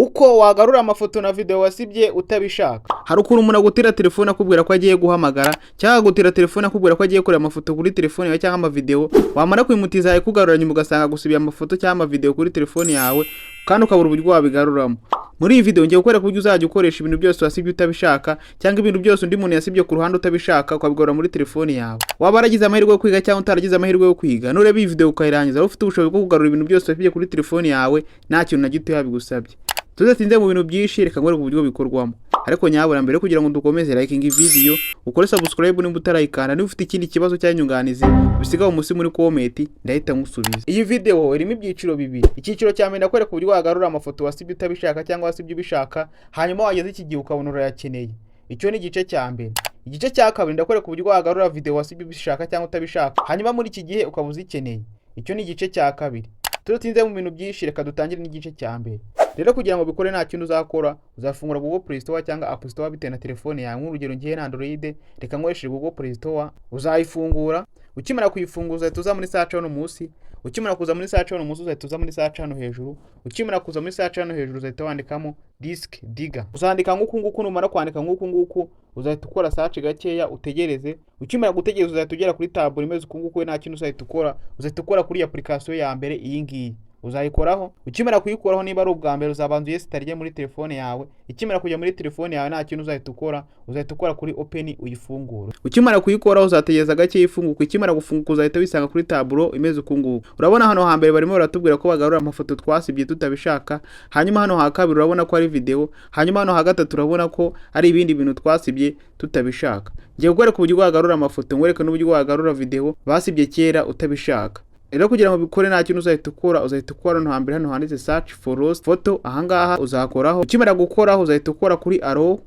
Uko wagarura amafoto na video wasibye utabishaka. Hari ukuntu umuntu agutira telefone akubwira ko agiye guhamagara, cyangwa agutira telefone akubwira ko agiye kureba amafoto kuri telefone yawe cyangwa amavideo, wamara kuyimutiza yayikugarura, nyuma ugasanga gusibiye amafoto cyangwa amavideo kuri telefone yawe, kandi ukabura uburyo wabigaruramo. Muri iyi video ngiye kukwereka uburyo uzajya ukoresha ibintu byose wasibye utabishaka, cyangwa ibintu byose undi muntu yasibye ku ruhande utabishaka, ukabigarura muri telefone yawe. Waba waragize amahirwe yo kwiga cyangwa utaragize amahirwe yo kwiga, nureba iyi video ukayirangiza, waba ufite ubushobozi bwo kugarura ibintu byose wasibye kuri telefone yawe nta kintu na gito yabigusabye. Tudatinze mu bintu byinshi, reka nkwereke uburyo bikorwamo. Ariko nyabura mbere kugira ngo dukomeze, liking video, ukore subscribe nimba utarayikanda. Niba ufite ikindi kibazo cyangwa inyunganizi, bisigaho munsi muri comment, ndahita nkusubiza. Iyi video irimo ibyiciro bibiri. Icyiciro cya mbere, ndakwereka uburyo wagarura amafoto wasibye utabishaka cyangwa wasibye ubishaka, hanyuma wageze iki gihe ukabona urayakeneye. Icyo ni igice cya mbere. Igice cya kabiri, ndakwereka uburyo wagarura video wasibye ubishaka cyangwa utabishaka, hanyuma muri iki gihe ukaba uzikeneye. Icyo ni igice cya kabiri. Tudatinze mu bintu byinshi, reka dutangire n'igice cya mbere. Rero kugira ngo bikore, nta kintu uzakora, uzafungura Google Play Store cyangwa App Store bitewe na telefone yawe. Nk'urugero, ngiye na Android, reka nkoresheje Google Play Store. Uzayifungura, ukimara kuyifungura uzahita uza muri search hano munsi. Ukimara kuza muri search hano munsi, uzahita uza muri search hano hejuru. Ukimara kuza muri search hano hejuru, uzahita wandikamo Disk Digger. Uzandika nk'uku nguku. Numara kwandika nk'uku nguku, uzahita ukora search gakeya, utegereze. Ukimara gutegereza, uzahita ugera kuri tableau imeze uku nguku. Nta kintu uzahita ukora, uzahita ukora kuri application ya mbere, iyi ngiyi uzayikoraho. Ukimara kuyikoraho, niba ari ubwa mbere, uzabanza uyinstalle muri telefone yawe. Ikimara kujya muri telefone yawe, nta kintu uzahita ukora, uzahita ukora kuri open, uyifungure. Ukimara kuyikoraho, uzategereza gake ifunguka. Ikimara gufunguka, uzahita wisanga kuri tableau imeze uku nguku. Urabona hano hambere barimo baratubwira ko bagarura amafoto twasibye tutabishaka. Hanyuma hano ha kabiri urabona ko ari video. Hanyuma hano ha gatatu urabona ko ari ibindi bintu twasibye tutabishaka. Ngiye kukwereka uburyo wagarura amafoto, nkwereke n'uburyo wagarura video basibye kera utabishaka. Rero kugira ngo bikore, nta kintu uzahita ukora, uzahita ukora hano hambere, hano handitse "search for lost photo". Ahangaha uzakoraho. Ukimara gukoraho, uzahita ukora kuri allow.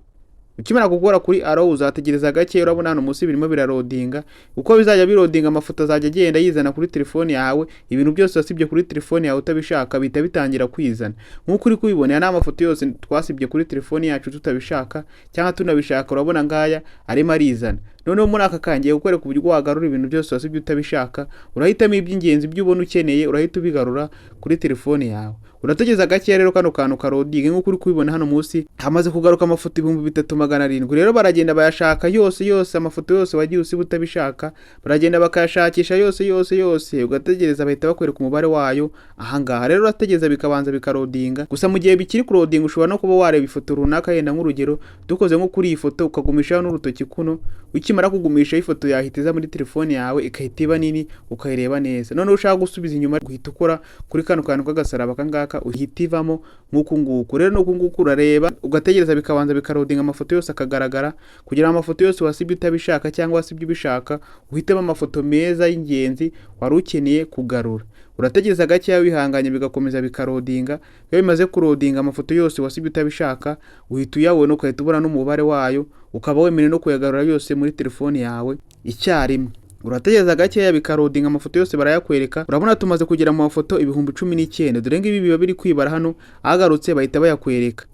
Ukimara gukora kuri allow, uzategereza gake. Urabona hano munsi birimo biraloadinga. Uko bizajya biloadinga, amafoto azajya agenda yizana kuri telefone yawe. Ibintu byose wasibye kuri telefone yawe utabishaka bihita bitangira kwizana nk'uko uri kubibona. Aya ni amafoto yose twasibye kuri telefone yacu tutabishaka cyangwa tunabishaka. Urabona ngaya arimo arizana. Noneho muri aka kangiye kukwereka uburyo wagarura ibintu byose wasibye utabishaka. Urahitamo iby'ingenzi, ibyo ubona ukeneye, urahita ubigarura kuri telefone yawe. Urategereza gakeya rero kano kantu kaloadinge. Nk'uko uri kubibona hano munsi, hamaze kugaruka amafoto 3700. Rero baragenda bayashaka yose yose, amafoto yose wagiye usiba utabishaka, baragenda bakayashakisha yose yose yose. Ugategereza, bahita bakwereka umubare wayo ahangaha. Rero urategereza bikabanza bikaloadinga. Gusa mu gihe bikiri kuloadinga, ushobora no kuba wareba ifoto runaka. Yenda nk'urugero, dukoze nko kuri iyi foto, ukagumishaho n'urutoki kuno. Ukimara kugumishaho, ifoto yahita iza muri telefone yawe, igahita iba nini, ukayireba neza. Noneho ushaka gusubiza inyuma, uhita ukora kuri kano kantu k'agasaraba akangaka, uhita ivamo nk'uku nguku. Rero n'uku nguku urareba, ugategereza bikabanza bikaloadinga, amafoto yose akagaragara, kugira ngo amafoto yose wasibye utabishaka cyangwa wasibye ubishaka, uhitemo amafoto meza y'ingenzi wari ukeneye kugarura. Urategereza gakeya wihanganye, bigakomeza bikaloadinga. Iyo bimaze kuloadinga, amafoto yose wasibye utabishaka uhita uyabona, ugahita ubona n'umubare wayo, ukaba wemerewe no kuyagarura yose muri telefone yawe icyarimwe. Urategereza gakeya bikaloadinga, amafoto yose barayakwereka. Urabona tumaze kugera mu mafoto 19,000. Dore ngibi biba biri kwibara hano, agarutse bahita bayakwereka.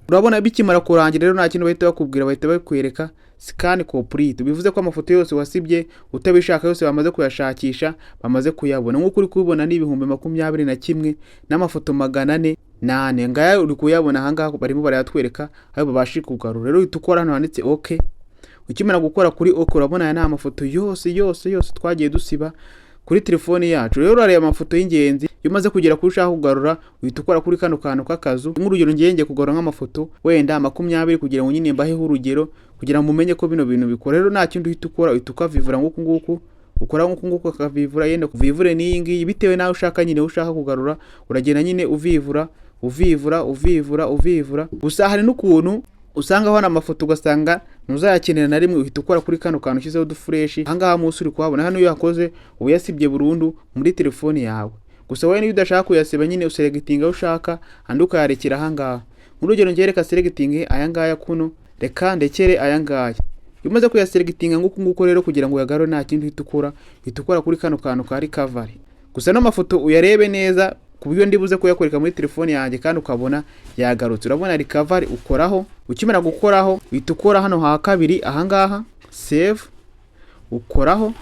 Urabona bikimara kurangira rero, nta kintu bahita bakubwira, bahita bakwereka "scan complete". Bivuze ko amafoto yose wasibye utabishaka yose bamaze kuyashakisha, bamaze kuyabona. Nk'uko uri kubibona, ni 21,404. Ngaya uri kuyabona ahangaha, barimo barayatwereka ayo babashije kugarura. Rero uhita ukora hano handitse OK. Ukimara gukora kuri OK, urabona aya ni amafoto yose yose yose twagiye dusiba kuri telefoni yacu. Rero urareba amafoto y'ingenzi. Iyo umaze kugera kuri ushaka kugarura, uhita ukora kuri kano kantu k'akazu. Nk'urugero, ngiye kugarura nk'amafoto wenda 20, kugira ngo nyine mbaheho urugero, kugira ngo mumenye ko bino bintu bikora. Rero nta kindi uhita ukora, uhita ukavivura nk'uku nguku. Ukora nk'uku nguku, ukavivura, yenda kuvivure n'iyi ngiyi, bitewe n'aho ushaka nyine ushaka kugarura. Uragenda nyine uvivura, uvivura, uvivura, uvivura. Gusa hari n'ukuntu usanga hano amafoto ugasanga ntuzayakenera na rimwe. Uhita ukora kuri kano kantu ushyizeho uduflèche ahangaha munsi, uri kuhabona hano. Iyo uyakoze, uba uyasibye burundu muri telefoni yawe. Gusa wowe niba udashaka kuyasiba nyine, uselectinga aho ushaka, andi ukayarekera ahangaha. Nk'urugero, ngiye reka selectinge aya ngaya kuno, reka ndekere aya ngaya. Iyo umaze kuyaselectinga nguku nguku rero, kugira ngo uyagarure nta kindi uhita ukora, uhita ukora kuri kano kantu ka recovery. Gusa n'amafoto uyarebe neza, ku buryo ndibuze kuyakwereka muri telefone yanjye kandi ukabona yagarutse. Urabona recovery, ukoraho. Ukimara gukoraho, uhita ukora hano ha kabiri ahangaha, save, ukoraho.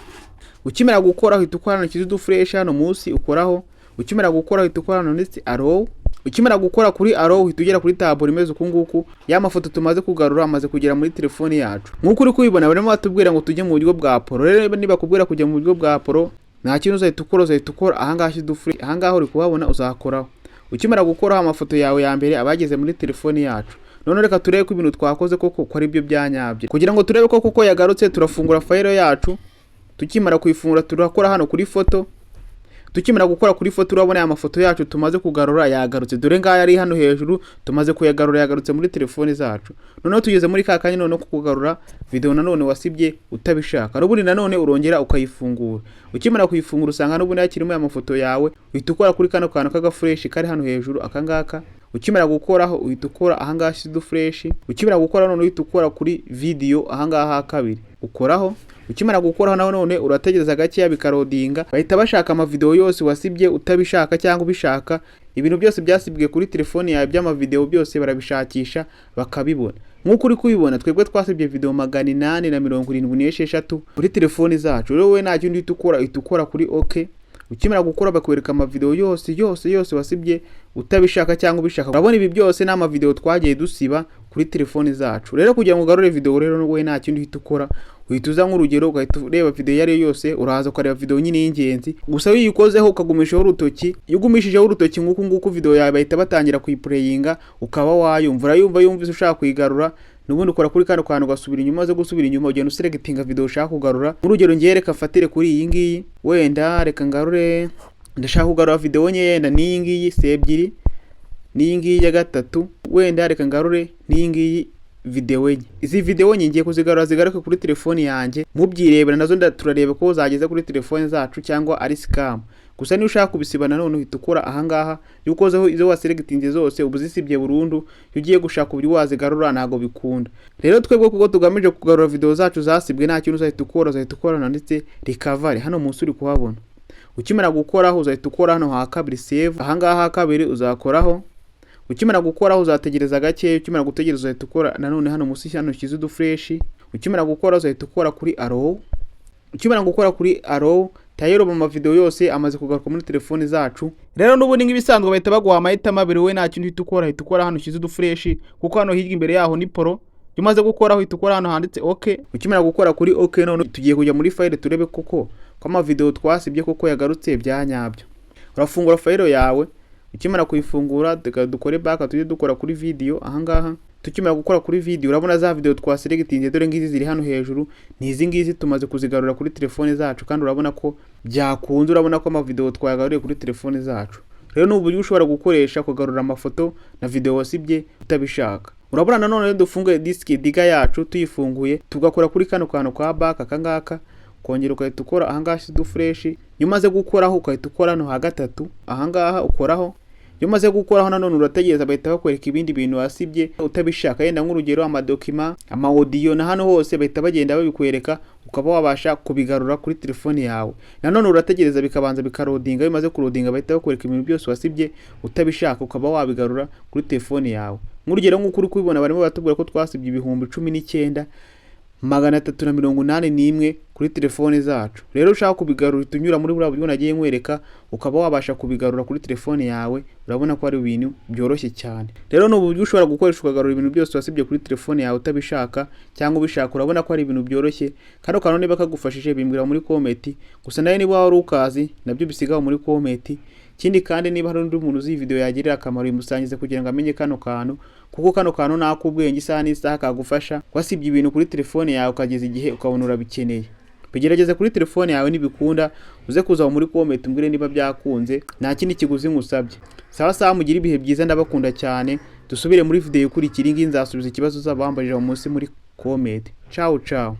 Ukimara gukoraho, uhita ukora hano kizi uduflèche hano munsi, ukoraho. Ukimara gukora, uhita ukora hano ndetse allow. Ukimara gukora kuri allow, uhita ugera kuri tableau imeze uku nguku. Ya mafoto tumaze kugarura amaze kugera muri telefoni yacu. Nk'uko uri kubibona, barimo batubwira ngo tujye mu buryo bwa pro. Rero niba bakubwira kujya mu buryo bwa pro, nta kintu uzahita ukora, uzahita ukora ahangaha udufuri. Ahangaha uri kuhabona, uzakoraho. Ukimara gukoraho, amafoto yawe ya mbere abageze muri telefoni yacu. None reka turebe ko ibintu twakoze koko ko ari byo byanyabyo. Kugira ngo turebe ko koko yagarutse, turafungura file yacu. Tukimara kuyifungura, turakora hano kuri photo. Tukimara gukora kuri photo, urabona aya mafoto yacu tumaze kugarura yagarutse. Dore ngaya ari hano hejuru, tumaze kuyagarura, yagarutse muri telefoni zacu. Noneho tugeze muri ka kanya noneho kugarura video nanone wasibye utabishaka. N'ubundi nanone urongera ukayifungura. Ukimara kuyifungura, usanga n'ubundi hakirimo aya mafoto yawe. Uhita ukora kuri kano kantu k'agaflèche kari hano hejuru, aka ngaka. Ukimara gukoraho, uhita ukora ahangaha uduflèche. Ukimara gukora, none uhita ukora kuri video ahangaha ha kabiri, ukoraho. Ukimara gukoraho, naho none urategereza gakeya bikaloadinga. Bahita bashaka amavideo yose wasibye utabishaka cyangwa ubishaka. Ibintu byose byasibwe kuri telefoni yawe by'amavideo byose barabishakisha bakabibona. Nk'uko uri kubibona, twebwe twasibye video 876 kuri telefoni zacu. Rero wowe nta kindi uhita ukora, uhita ukora kuri OK. Ukimara gukora, bakwereka amavideo yose yose yose wasibye utabishaka cyangwa ubishaka. Urabona ibi byose ni amavideo twagiye dusiba kuri telefoni zacu. Rero kugira ngo ugarure video, rero wowe nta kindi uhita ukora, uhita uza nk'urugero ugahita ureba video iyo ari yo yose. Uraza ukareba video nyine y'ingenzi gusa. Iyo uyikozeho ukagumishaho urutoki, iyo ugumishijeho urutoki nk'uku nguku, video yawe bahita batangira kuyiplayinga, ukaba wayumva. Urayumva, yumvise ushaka kuyigarura, nubundi ukora kuri kano kantu ugasubira inyuma. Umaze gusubira inyuma, ugenda uselectinga video ushaka kugarura. Nk'urugero ngiye, reka fatire kuri iyi ngiyi. Wenda reka ngarure, ndashaka kugarura video nke, yenda n'iyi ngiyi si ebyiri, n'iyi ngiyi ya gatatu, wenda reka ngarure n'iyi ngiyi video enye. Izi video enye ngiye kuzigarura zigaruke kuri telefoni yanjye, mubyirebera nazo. Turareba ko zageze kuri telefoni zacu cyangwa ari scam. Gusa niba ushaka kubisiba nanone, uhita ukora ahangaha. Iyo ukozeho, izo waselectinze zose uba uzisibye burundu. Iyo ugiye gushaka uburyo wazigarura, ntabwo bikunda. Rero twebwe kuko tugamije kugarura video zacu zasibwe, nta kintu uzahita ukora, uzahita ukora handitse recovery hano munsi uri kuhabona. Ukimara gukoraho, uzahita ukora hano ha kabiri, save. Ahangaha ha kabiri uzakoraho. Ukimara gukoraho, uzategereza gake. Ukimara gutegereza, uzahita ukora nanone hano munsi, hano ushyize uduflèche. Ukimara gukora, uzahita ukora kuri allow. Ukimara gukora kuri allow, tayari mu mavideo yose amaze kugaruka muri telefoni zacu. Rero n'ubundi nk'ibisanzwe bahita baguha amahitamo abiri. Wowe nta kintu uhita ukora, uhita ukora hano ushyize uduflèche, kuko hano hirya imbere yaho ni pro. Iyo umaze gukora, uhita ukora hano handitse OK. Ukimara gukora kuri OK, none tugiye kujya muri file turebe koko ko amavideo twasibye koko yagarutse bya nyabyo. Urafungura file yawe. Ukimara kuyifungura, reka dukore back, tujye dukora kuri video ahangaha. Tukimara gukora kuri video, urabona za video twaselectinze, dore ngizi ziri hano hejuru. Ni izi ngizi, tumaze kuzigarura kuri telefone zacu, kandi urabona ko byakunze. Urabona ko amavideo twayagaruriye kuri telefone zacu. Rero ni uburyo ushobora gukoresha kugarura amafoto na video wasibye utabishaka. Urabona nanone iyo dufunguye Disk Digger yacu, tuyifunguye, tugakora kuri kano kantu ka back aka ngaka, kongera ugahita ukora ahangaha uduflèche. Iyo umaze gukoraho, ugahita ukora hano ha gatatu ahangaha, ukoraho. Iyo umaze gukoraho, nanone urategereza, bahita bakwereka ibindi bintu wasibye utabishaka. Yenda nk'urugero amadocument, ama audio, na hano hose bahita bagenda babikwereka, ukaba wabasha kubigarura kuri telefone yawe. Nanone urategereza bikabanza bikaloadinga. Iyo bimaze kuloadinga, bahita bakwereka ibintu byose wasibye utabishaka, ukaba wabigarura kuri telefone yawe. Nk'urugero, nk'uko uri kubibona, barimo baratubwira ko twasibye 19,381 kuri telefone zacu. Rero ushaka kubigarura, uhita unyura muri buriya buryo nagiye nkwereka, ukaba wabasha kubigarura kuri telefone yawe. Urabona ko ari ibintu byoroshye cyane. Rero ni uburyo ushobora gukoresha ukagarura ibintu byose wasibye kuri telefone yawe, utabishaka cyangwa ubishaka. Urabona ko ari ibintu byoroshye. Kano kantu niba kagufashije, bimbwira muri comment. Gusa nawe niba wari ukazi, nabyo bisigaho muri comment. Ikindi kandi, niba hari undi muntu uzi iyi video yagirira akamaro, imusangize kugira ngo amenye kano kantu, kuko kano kantu ni ak'ubwenge, isaha n'isaha kagufasha. Wasibye ibintu kuri telefone yawe, ukageza igihe ukabona urabikeneye, bigerageze kuri telefone yawe. Nibikunda, uze kuza muri comment umbwire niba byakunze. Nta kindi kiguzi nkusabye. Sawa sawa, mugire ibihe byiza, ndabakunda cyane. Dusubire muri video ikurikira. Iyi ngiyi nzasubiza ikibazo uzaba wambajije munsi muri comment. Ciao ciao.